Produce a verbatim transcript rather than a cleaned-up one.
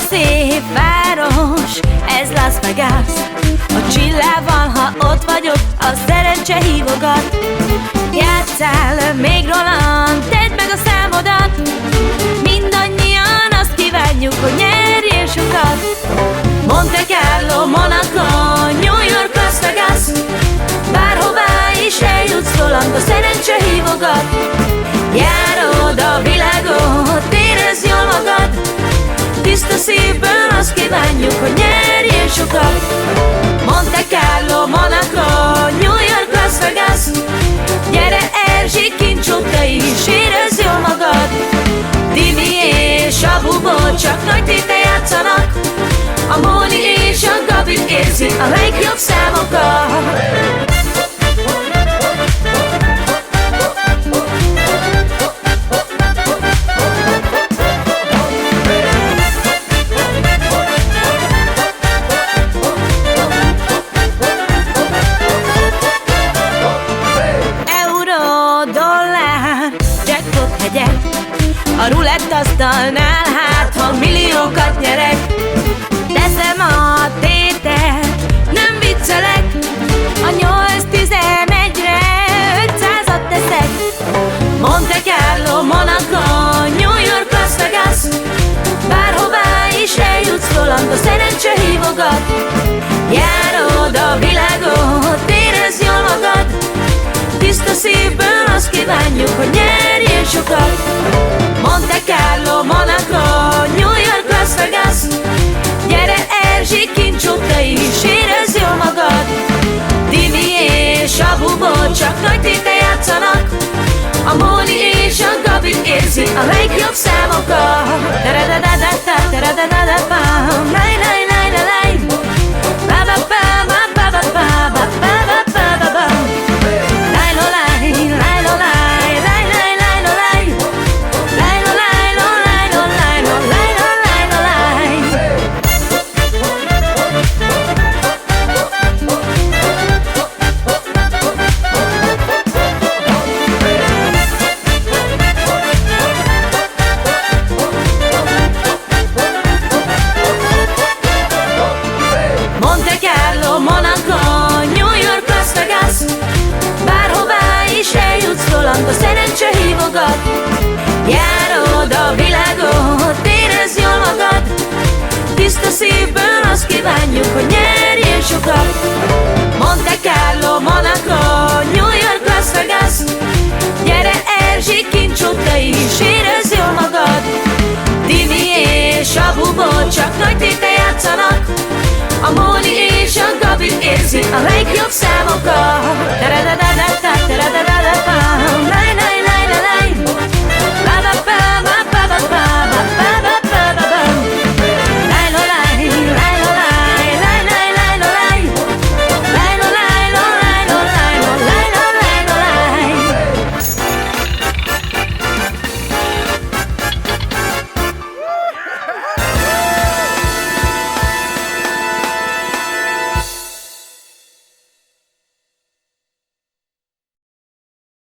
Szép város, ez Las Vegas. A csillában, ha ott vagyok, a szerencse hívogat. Játsszál még, Roland, tedd meg a számodat. Mindannyian azt kívánjuk, hogy nyerjél sokat. Monte Carlo, Monaco, New York, Las Vegas. Bárhová is eljutsz, Roland, a szerencse hívogat. Járod a világot, érezd jól magad. Tiszta szívből azt kívánjuk, hogy nyerjél sokat. Monte Carlo, Monaco, New York, Las Vegas. Gyere, Erzsi, kincs óta is érezd jól magad. Dimi és a Bubó, Csaknagy Tite játszanak. A Móni és a Gabi érzi a legjobb Euró-dollár jackpot hegyek. A rulettasztalnál, hát ha milliókat nyerek. Teszem a tételt, nem viccelek. A nyolc tizenegyre ötszázat teszek. Monte Carlo, Monaco, New York, Las Vegas. Bárhová is eljutsz, Roland, a szerencse hívogat. Járod a világot, érezd jól magad. Tiszta szívből azt kívánjuk, hogy nyerjél sokat. Monte Carlo, Monaco, New York, Las Vegas. Gyere, Erzsi, kincs óta is érezd jól magad. Dimi és a Bubó, Csaknagy Tite játszanak. A Móni és a Gabi érzi a legjobb Monte Carlo, Monaco, New York, Las Vegas. Bárhová is eljutsz, Roland, a szerencse hívogat. Járod a világot, érezd jól magad. Tiszta szívből azt kívánjuk, hogy nyerjél sokat. Monte Carlo, Monaco, New York, Las Vegas. Gyere, Erzsi, kincs óta is érezd jól magad. Dimi és a Bubó, Csaknagy Tite játszanak. A Móni és a Gabi érzi a legjobb